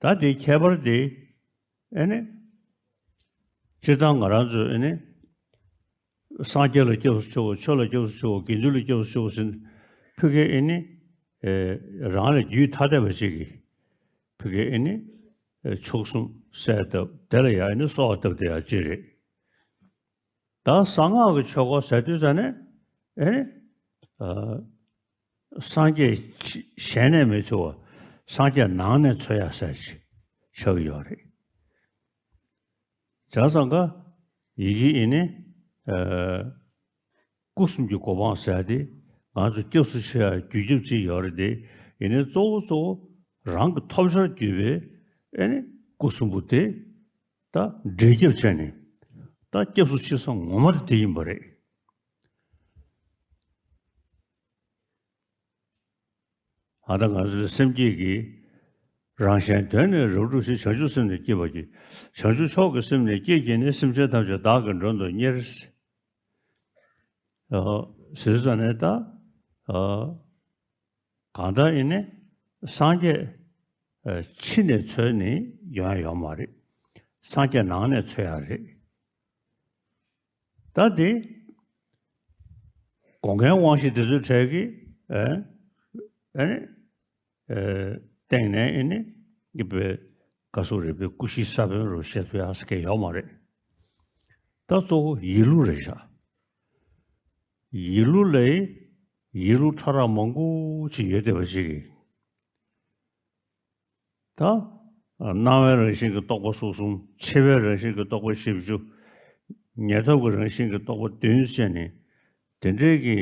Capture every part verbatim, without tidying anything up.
ད་དེའི་ཁྱད་པར་དེ་ཨེ་ནི། སྤྱིར་བཏང་ང་རང་ཚོས་ཨེ་ནི། སངས་རྒྱས་ལ་སྐྱབས་སུ་མཆིའོ། ཆོས་ལ་སྐྱབས་སུ་མཆིའོ། དགེ་འདུན་ལ་སྐྱབས་སུ་མཆིའོ་ཟེར་ནས་ཕ་གིར་ཨེ་ནི། ཨེ། རང་ལས་རྒྱུད་ཐ་དད་པ་ཅིག་གིས་ཕ་གིར་ཨེ་ནི། ཨེ། མཆོག་གསུམ་གསལ་བཏབ། དེ་ལ་ཡང་ཨེ་ནི་གསོལ་བ་བཏབ་བསྡད་ཡ་ཅིག་རེད། ད་གསང་སྔགས་ཀྱི་ཆོས་སྐོར་ཟེར་དུས་ཙ་ནས་ཨེ་ནི། ཨ། སངས་རྒྱས་ཕྱི་གཞན་ནས་མི་འཚོལ་བ། སངས་རྒྱས་ནང་ནས་འཚོལ་ཡ་ཟེར་ཅིག་ཆགས་ཀྱི་ཡོད་རེད། བྱས་ཙང་ཀ་ཡི་གེ་ཨེ་ནི། ཨ། སྐུ་གསུམ་གྱི་གོ་འཕང་ཟེར་དེ་ང་ཚོ་སྐྱབས་སུ་མཆི་ཡ་རྒྱུ་རྐྱེན་ཅིག་ཡོད་རེད་དེ། ཡིན་ནའི་གཙོ་བོ་གཙོ་བོ་རང་གི་ཐོབ་བྱར་གྱུར་པའི་ཨེ་ནི་སྐུ་གསུམ་པོ་དེ་ད་འབྲས་སྐྱབས་བྱས་ནས་ད་སྐྱབས་སུ་མཆི་ས་ངོ་མ་དེ་ཡིན་པ་རེད། ཨ། ད་ང་ཚོའི་སེམས་བསྐྱེད་ཀྱི་རང་གཞན་དོན་ནི་རབ་བསྒྲུབས་ཤིང་། བྱང་ཆུབ་སེམས་ནི་བསྐྱེད་པར་བགྱི། བྱང་ཆུབ་མཆོག་གི་སེམས་ནི་བསྐྱེད་བགྱིས་ནས། སེམས་ཅན་ཐམས་ཅད་བདག་གིས་མགྲོན་དུ་གཉེར། ཨ། ཟེར་ཙ་ནས་ད། ཨ། གང་ལྟར་ཨེ་ནི་སངས་རྒྱས། ཨ། ཕྱི་ནས་འཚོལ་ནས་ཡོང་ཡ་ཡོད་མ་རེད། སངས་རྒྱས་ནང་ནས་འཚོལ་ཡ་རེད། ད་དེ་སྒོམ་མཁན་དབང་ཤེས་དེ་ཚོའི་གྲས་ཀྱིས། ཨེ། ཨེ་ནི། ཨེ། སྟེང་ནས་ཨེ་ནི། ཡིན་པའི་བཀའ་སྲོལ་རེད་པས། སྐུ་བཞིའི་ས་བོན་རུ་བཤད་ཐུབ་ཡ་ཟེར་མཁན་ཡོད་མ་རེད། ད་གཙོ་བོ་ཡིད་བློ་རེད་ཤག་ཡིད་བློ་ལས་ཡིད་བློ་ཕྲ་རགས་མང་པོ་ཅིག་ཡོད་བསྡད་པ་ཅིག་གིས། ད་སྣང་བའི་རང་བཞིན་གྱི་རྟོག་པ་སོ་གསུམ། ཆེ་བའི་རང་བཞིན་གྱི་རྟོག་པ་བཞི་བཅུ། ཉེར་ཐོབ་ཀྱི་རང་བཞིན་གྱི་རྟོག་པ་བདུན་བཅས་ནས། དེ་འདྲའི་གི་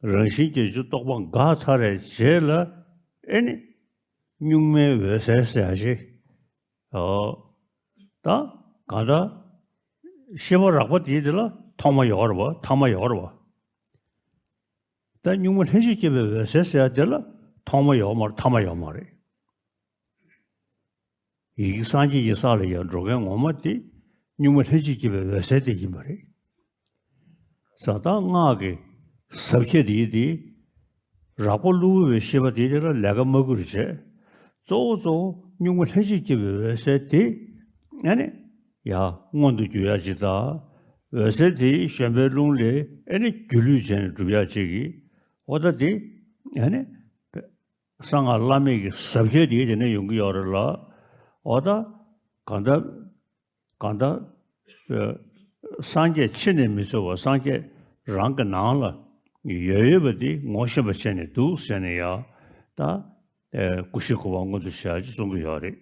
རང་བཞིན་བརྒྱད་ཅུ་རྟོགས་པ་འགགས་ཚར་བའི་རྗེས་ལ་ཨེ་ནི་གཉུག་མའི་འོད་གསལ་ཟེར་ཡ་ཞིག་ཨོ། ད་གང་ལྟར་ཤེས་པ་རགས་པ་དེའི་དེ་ལ་ཐོག་མ་ཡོད་རེད་པ། ཐ་མ་ཡོད་རེད་པ། ད་གཉུག་མ་ལྷན་ཅིག་སྐྱེས་པའི་འོད་གསལ་ཟེར་ཡ་དེ་ལ་ཐོག་མ་ཡོད་མ་རེད། ཐ་མ་ཡོད་མ་རེད། ཡི་གེ་སངས་རྒྱས་ཀྱི་ས་ལ་ཡར་འགྲོ་མཁན་ངོ་མ་དེ་གཉུག་མ་ལྷན་ཅིག་སྐྱེས་པའི་འོད་གསལ་དེ་ཡིན་པ་རེད། ས་དང་སྔགས་ཀྱི་ཟབ་ཁྱད་དེ་ཡིན་ཏེ། རགས་པ་བླུ་བའི་ཤེས་པ་དེ་དེ་ལ་ལས་ཀ་མ་དགོས་པ་བྱས། གཙོ་བོ་གཙོ་བོ་གཉུག་མ་ལྷན་ཅིག་སྐྱེས་པའི་འོད་གསལ་དེ་ཨ་ནི་ཡར་མངོན་དུ་གྱུར་ཡ་ཅིག་དང་། འོད་གསལ་དེ་གཞན་པའི་རླུང་ལས་ཨ་ནི་སྒྱུ་ལུས་བྱས་ནས་གྲུབ་ཡ་ཅིག་གི། འོ་ད་དེ་ཨ་ནི་གསང་སྔགས་བླ་མེད་ཀྱི་ཟབ་ཁྱད་དེ་དེ་ནས་ཡོང་གི་ཡོད་རེད་ལ། འོ་ད་གང་ལྟར། གང་ལྟར། ཨ། སངས་རྒྱས་ཕྱི་ནས་མི་འཚོལ་བ། སངས་རྒྱས་རང་གི་ནང་ལ་ཡོད་ཡོད་པ་འདི་ངོ་ཤེས་པ་བྱས་ནས་འདུག་ཟེར་ནས་ཡང་ད། ཨ། སྐུ་བཞིའི་གོ་འཕང་མངོན་དུ་བྱ་ཅེས་གསུང་གི་ཡོད་རེད།